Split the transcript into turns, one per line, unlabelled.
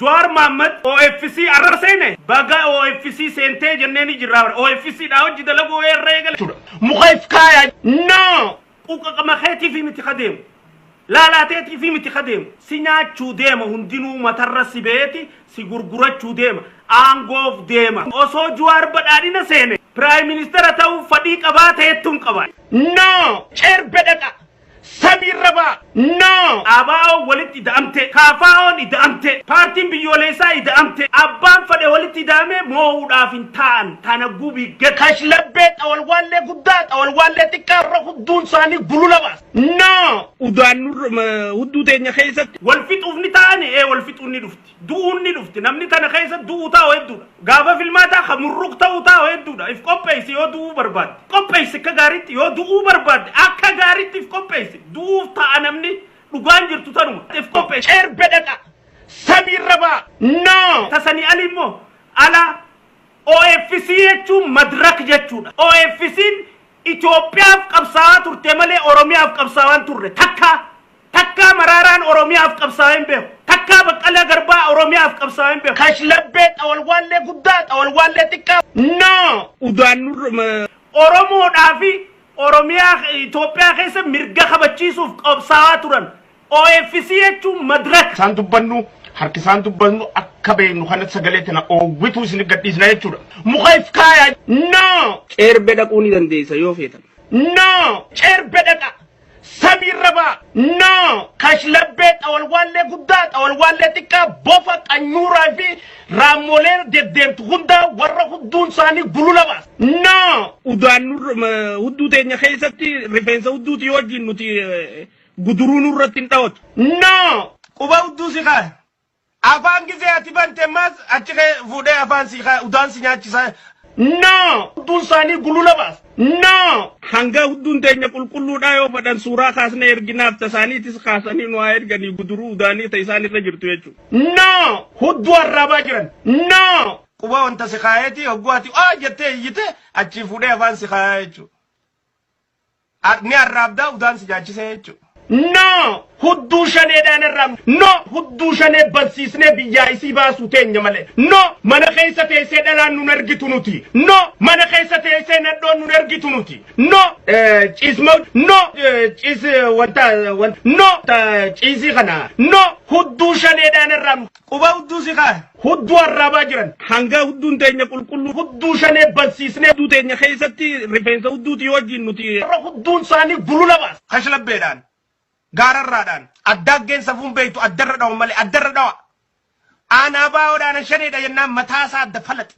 Jawaar Mohammed OFC arra seene, baga OFC seentee jennee ni jirraa bara. OFC dhaa hojii dalaguu irra eegale.
Muka if kaaya. No!
Quqaqama keetiifi miti ka deemu. Laalaateetiifi miti ka deemu. Si nyaachuu deema, hundinuu matarra si beeti si gurgurachuu deema. Aangoof deema. Osoo Jawaar badhaadhina seene prime minister ta'uuf fadhii qabaa ta'ettuun qaba.
No! Ceerbe dhaqa. Samiirra ba'a. No!
ABO walitti ida'amte, KFO'n ida'amte, paartiin biyyoolessaa ida'amte, abbaan fedhe walitti ida'ame moo'uudhaaf hin ta'an. Tana gubii gad.
Kashlabbee xawalwaallee guddaa xawalwaallee xiqqaa irra hudduun isaanii gulula baasa. No!
Udaan hudduu teenya keessatti wal fixuuf ni ta'ani, ee wal fixuun ni dhufti. Du'uun ni dhufti. Namni tana keessa du'uu taa'u hedduudha. Gaafa filmaataa ka murruq ta'uu taa'u hedduudha. If qopheessi yoo du'uu barbaadde. Qopheessi akka gaariitti yoo du'uu barbaadde, akka gaariitti if qopheessi. Du'uuf ta'a namni, dhugaan jirtu tanuma. If qopheessi.
Ceerbe dhaqa. Samiirra ba'a. No!
Tasanii ali immoo ala OFC jechuun madrak jechuudha. OFC'n Itoophiyaaf qabsaa'aa turte malee Oromiyaaf qabsaa'aa hin turre. Takkaa takkaa Maraaraan Oromiyaaf qabsaa'ee hin beeku. Takkaa Baqqalaa Garbaa Oromiyaaf qabsaa'ee hin beeku.
Kashlabbee xawalwaallee guddaa xawalwaallee xiqqaa. No!
Udaan Oromoodhaa fi Oromiyaa Itoophiyaa keessa mirga kabachiisuuf qabsaa'aa turan. OFC jechuun madrak.
Isaan dubbannu, harki isaan dubbannu akka beeknu kanatti sagalee tana oowwituu isin gadhiisna jechuudha. Muka if kaaya. No!
Ceerbe dhaquu ni dandeessa yoo feetan.
No! Ceerbe dhaqa. Samiirra ba'a. No! Kashlabbee xawalwaallee guddaa xawalwaallee xiqqaa bofa qanyuuraa fi raammolee deddeemtu hundaa warra hudduun isaanii gulula baasa. No!
Udaan hudduu teenya keessatti rifeensa hudduutii wajjin nuti guduruu nurratti hin dhawatu.
No! Quba hudduu si kaaya. Afaan gisee ati bante ammas achi kee fuudhee afaan si kaaya, udaan si nyaachisa. No! Hudduun isaanii gulula baasa. No!
Hanga hudduun teenya qulqulluudhaa yoo fedhan suuraa kaasnee erginaaf, tasaaniitis kaasanii nu haa erganii, guduruu udaanii ta isaan irra jirtu jechuudha.
No! Hudduu arraabaa jiran. No! Quba wanta si kaayeeti, hogguu ati aa jettee iyyite achii fuudhee afaan si kaayaa jechuudha. Ni arraabdaa, udaan si nyaachisee jechuudha.
No!
Hudduu shaneedhaan arraabnu. No! Hudduu shanee bansiisnee biyyaa isii baasuu teenya malee. No! Mana keessa teessee dhalaan nun argitu nuti. No! Mana keessa teessee nadhoon nun argitu nuti. No! Ciisma. No! Ciis wanta. No! Ciisii kana. No! Hudduu shaneedhaan arraabnu. Quba hudduu si kaaya. Hudduu arraabaa jiran.
Hanga hudduun teenya qulqulluu
Hudduu shanee bansiisnee
hudduu teenya keessatti rifeensa hudduutii wajjin nuti
warra hudduun isaanii gulula baasa. Kashlabbeedhaan, gaararraadhaan, addaaggeen safuun beektu addarra dhawu malee addarra dhawa. Aanaa baa'oodhaan shaneedha jennaan mataa isaa adda falaxi.